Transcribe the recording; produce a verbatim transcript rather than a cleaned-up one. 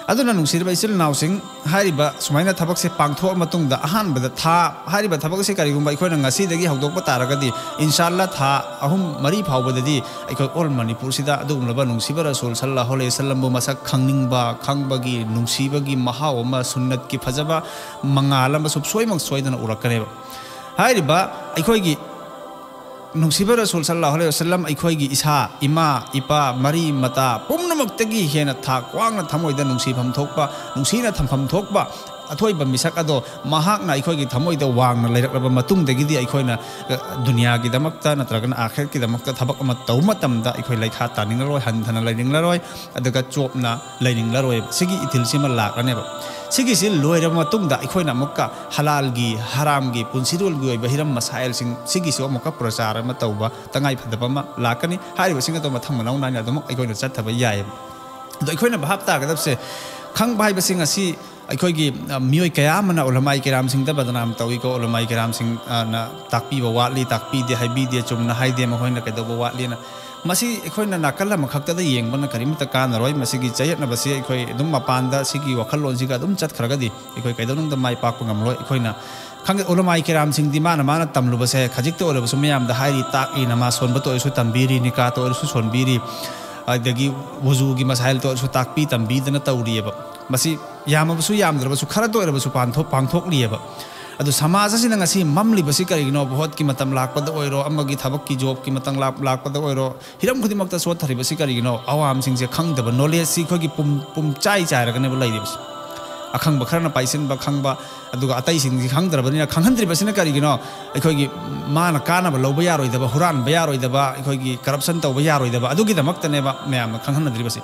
ꯑꯗꯨꯅ ꯅꯨꯡꯁꯤꯔꯕ ꯏꯆꯤꯜ ꯏꯅꯥꯎꯁꯤꯡ, ꯍꯥꯏꯔꯤꯕ ꯁꯨꯃꯥꯏꯅ ꯊꯕꯛꯁꯦ ꯄꯥꯡꯊꯣꯛꯑ ꯃꯇꯨꯡꯗ ꯑꯍꯥꯟꯕꯗ ꯊꯥ, ꯍꯥꯏꯔꯤꯕ ꯊꯕꯛ ꯑꯁꯤ ꯀꯔꯤꯒꯨꯝꯕ ꯑꯩꯈꯣꯏꯅ ꯉꯁꯤꯗꯒꯤ ꯍꯧꯗꯣꯛꯄ ꯇꯥꯔꯒꯗꯤ, ꯏꯟꯁꯥ ꯑꯜꯂꯥ ꯊꯥ ꯑꯍꯨꯝ ꯃꯔꯤ ꯐꯥꯎꯕꯗꯗꯤ ꯑꯩꯈꯣꯏ all ꯃꯅꯤꯄꯨꯔꯁꯤꯗ ꯑꯗꯨꯒꯨꯝꯂꯕ ꯅꯨꯡꯁꯤꯕ ꯔꯁꯨꯜ ꯁꯜꯂꯥꯍꯨ ꯑꯂꯩꯍꯤ ꯋꯁꯜꯂꯝꯕꯨ ꯃꯁꯛ ꯈꯪꯅꯤꯡꯕ, ꯈꯪꯕꯒꯤ, ꯅꯨꯡꯁꯤꯕꯒꯤ ꯃꯍꯥꯎ ꯑꯃ, ꯁꯨꯟꯅꯠꯀꯤ ꯐꯖꯕ ꯃꯉꯥꯜ ꯑꯃ ꯁꯨꯡꯁꯣꯏꯃꯛ ꯁꯣꯏꯗꯅ ꯎꯔꯛꯀꯅꯦꯕ꯫ ꯍꯥꯏꯔꯤꯕ ꯑꯩꯈꯣꯏꯒꯤ ꯅꯨꯡꯁꯤꯕ ꯔꯁꯨꯜ ꯁꯜꯂꯥꯍꯨ ꯑꯂꯩꯍꯤ ꯋꯁꯜꯂꯝ ꯑꯩꯈꯣꯏꯒꯤ ꯏꯁꯥ, ꯏꯃꯥ, ꯏꯄꯥ, ꯃꯔꯤ ꯃꯇꯥ ꯄꯨꯝꯅꯃꯛꯇꯒꯤ ꯍꯦꯟꯅ ꯊꯥꯛ ꯋꯥꯡꯅ ꯊꯃꯣꯏꯗ ꯅꯨꯡꯁꯤꯐꯝ ꯊꯣꯛꯄ, ꯅꯨꯡꯁꯤꯅ ꯊꯝꯐꯝ ꯊꯣꯛꯄ ꯑꯊꯣꯏꯕ ꯃꯤꯁꯛ ꯑꯗꯣ ꯃꯍꯥꯛꯅ ꯑꯩꯈꯣꯏꯒꯤ ꯊꯃꯣꯏꯗ ꯋꯥꯡꯅ ꯂꯩꯔꯛꯂꯕ ꯃꯇꯨꯡꯗꯒꯤꯗꯤ ꯑꯩꯈꯣꯏꯅ, ꯑ, ꯗꯨꯅꯤꯌꯥꯒꯤꯗꯃꯛꯇ ꯅꯠꯇ꯭ꯔꯒꯅ ꯑꯥꯈꯤꯔꯠꯀꯤꯗꯃꯛꯇ ꯊꯕꯛ ꯑꯃ ꯇꯧꯕ ꯃꯇꯝꯗ ꯑꯩꯈꯣꯏ ꯂꯩꯈꯥ ꯇꯥꯅꯤꯡꯂꯔꯣꯏ, ꯍꯟꯊꯅ ꯂꯩꯅꯤꯡꯂꯔꯣꯏ, ꯑꯗꯨꯒ ꯆꯣꯞꯅ ꯂꯩꯅꯤꯡꯂꯔꯣꯏꯕ꯫ ꯁꯤꯒꯤ ꯏꯊꯤꯜꯁꯤꯃ ꯂꯥꯛꯂꯅꯦꯕ꯫ ꯁꯤꯒꯤꯁꯤ ꯂꯣꯏꯔꯕ ꯃꯇꯨꯡꯗ ꯑꯩꯈꯣꯏꯅ ꯑꯃꯨꯛꯀ ꯍꯂꯥꯜꯒꯤ, ꯍꯔꯥꯝꯒꯤ, ꯄꯨꯟꯁꯤꯔꯣꯜꯒꯤ ꯑꯣꯏꯕ ꯍꯤꯔꯝ ꯃꯁꯥꯏꯜꯁꯤꯡ ꯁꯤꯒꯤꯁꯨ ꯑꯃꯨꯛꯀ ꯄ꯭ꯔꯆꯥꯔ ꯑꯃ ꯇꯧꯕ ꯇꯉꯥꯏ ꯐꯗꯕ ꯑꯃ ꯂꯥꯛꯀꯅꯤ꯫ ꯍꯥꯏꯔꯤꯕꯁꯤꯡ ꯑꯗꯣ ꯃꯊꯪ ꯃꯅꯥꯎ ꯅꯥꯏꯅ ꯑꯗꯨꯃꯛ ꯑꯩꯈꯣꯏꯅ ꯆꯠꯊꯕ ꯌꯥꯏꯑꯕ꯫ ꯑꯗꯣ ꯑꯩꯈꯣꯏꯅ ꯚꯥꯞ ꯇꯥꯒꯗꯕꯁꯦ, ꯈꯪꯕ ꯍꯥꯏꯕꯁꯤꯡ ꯑꯁꯤ ꯑꯩꯈꯣꯏꯒꯤ, ꯑ, ꯃꯤꯑꯣꯏ ꯀꯌꯥ ꯑꯃꯅ ꯎꯂꯃꯥꯏ ꯀꯤꯔꯥꯝꯁꯤꯡꯗ ꯕꯗꯅꯥꯝ ꯇꯧꯏꯀꯣ, ꯎꯂꯃꯥꯏ ꯀꯤꯔꯥꯝꯁꯤꯡ, ꯑ, ꯅ ꯇꯥꯛꯄꯤꯕ ꯋꯥꯠꯂꯤ, ꯇꯥꯛꯄꯤꯗꯦ, ꯍꯥꯏꯕꯤꯗꯦ, ꯆꯨꯝꯅ ꯍꯥꯏꯗꯦ, ꯃꯈꯣꯏꯅ ꯀꯩꯗꯧꯕ ꯋꯥꯠꯂꯤꯅ꯫ ꯃꯁꯤ ꯑꯩꯈꯣꯏꯅ ꯅꯥꯀꯜ ꯑꯃꯈꯛꯇꯗ ꯌꯦꯡꯕꯅ ꯀꯔꯤꯃꯠꯇ ꯀꯥꯟꯅꯔꯣꯏ꯫ ꯃꯁꯤꯒꯤ ꯆꯌꯦꯠꯅꯕꯁꯤ ꯑꯩꯈꯣꯏ ꯑꯗꯨꯝ ꯃꯄꯥꯟꯗ ꯁꯤꯒꯤ ꯋꯥꯈꯜꯂꯣꯟꯁꯤꯒ ꯑꯗꯨꯝ ꯆꯠꯈ꯭ꯔꯒꯗꯤ ꯑꯩꯈꯣꯏ ꯀꯩꯗꯧꯅꯨꯡꯗ ꯃꯥꯏ ꯄꯥꯛꯄ ꯉꯝꯂꯣꯏ꯫ ꯑꯩꯈꯣꯏꯅ ꯈꯪꯗꯦ, ꯎꯂꯃꯥꯏ ꯀꯤꯔꯥꯝꯁꯤꯡꯗꯤ ꯃꯥꯅ ꯃꯥꯅ ꯇꯝꯂꯨꯕꯁꯦ ꯈꯖꯤꯛꯇ ꯑꯣꯏꯔꯕꯁꯨ ꯃꯌꯥꯝꯗ ꯍꯥꯏꯔꯤ, ꯇꯥꯛꯏ, ꯅꯃꯥꯖ ꯁꯣꯟꯕꯇ ꯑꯣꯏꯔꯁꯨ ꯇꯝꯕꯤꯔꯤ, ꯅꯤꯀꯥꯇ ꯑꯣꯏꯔꯁꯨ ꯁꯣꯟꯕꯤꯔꯤ, ꯑꯗꯒꯤ ꯋꯨꯖꯨꯒꯤ ꯃꯁꯥꯏꯜꯇ ꯑꯣꯏꯔꯁꯨ ꯇꯥꯛꯄꯤ ꯇꯝꯕꯤꯗꯅ ꯇꯧꯔꯤꯑꯕ꯫ ꯃꯁꯤ ꯌꯥꯝꯃꯕꯁꯨ ꯌꯥꯝꯗ꯭ꯔꯕꯁꯨ ꯈꯔꯇ ꯑꯣꯏꯔꯕꯁꯨ ꯄꯥꯡꯊꯣꯛ-, ꯄꯥꯡꯊꯣꯛꯂꯤꯑꯕ꯫ ꯑꯗꯨ ꯁꯃꯥꯖ ꯑꯁꯤꯅ ꯉꯁꯤ ꯃꯝꯂꯤꯕꯁꯤ ꯀꯔꯤꯒꯤꯅꯣ? ꯚꯣꯠꯀꯤ ꯃꯇꯝ ꯂꯥꯛꯄꯗ ꯑꯣꯏꯔꯣ, ꯑꯃꯒꯤ ꯊꯕꯛꯀꯤ ꯖꯣꯕꯀꯤ ꯃꯇꯝ ꯂꯥꯛ-, ꯂꯥꯛꯄꯗ ꯑꯣꯏꯔꯣ, ꯍꯤꯔꯝ ꯈꯨꯗꯤꯡꯃꯛꯇ ꯁꯣꯠꯊꯔꯤꯕꯁꯤ ꯀꯔꯤꯒꯤꯅꯣ? ꯑꯋꯥꯝꯁꯤꯡꯁꯦ ꯈꯪꯗꯕ, ꯅꯣꯂꯦꯖꯁꯤ ꯑꯩꯈꯣꯏꯒꯤ ꯄꯨꯝ-, ꯄꯨꯝꯆꯥꯏ ꯆꯥꯏꯔꯒꯅꯦꯕ ꯂꯩꯔꯤꯕꯁꯤ꯫ ꯑꯈꯪꯕ ꯈꯔꯅ ꯄꯥꯏꯁꯤꯟꯕ ꯈꯪꯕ, ꯑꯗꯨꯒ ꯑꯇꯩꯁꯤꯡꯁꯤ ꯈꯪꯗ꯭ꯔꯕꯅꯤꯅ ꯈꯪꯍꯟꯗ꯭ꯔꯤꯕꯁꯤꯅ ꯀꯔꯤꯒꯤꯅꯣ? ꯑꯩꯈꯣꯏꯒꯤ ꯃꯥꯅ ꯀꯥꯟꯅꯕ ꯂꯧꯕ ꯌꯥꯔꯣꯏꯗꯕ, ꯍꯨꯔꯥꯟꯕ ꯌꯥꯔꯣꯏꯗꯕ, ꯑꯩꯈꯣꯏꯒꯤ ꯀꯔꯞꯁꯟ ꯇꯧꯕ ꯌꯥꯔꯣꯏꯗꯕ, ꯑꯗꯨꯒꯤꯗꯃꯛꯇꯅꯦꯕ ꯃꯌꯥꯝꯅ ꯈꯪꯍꯟꯅꯗ꯭ꯔꯤꯕꯁꯤ꯫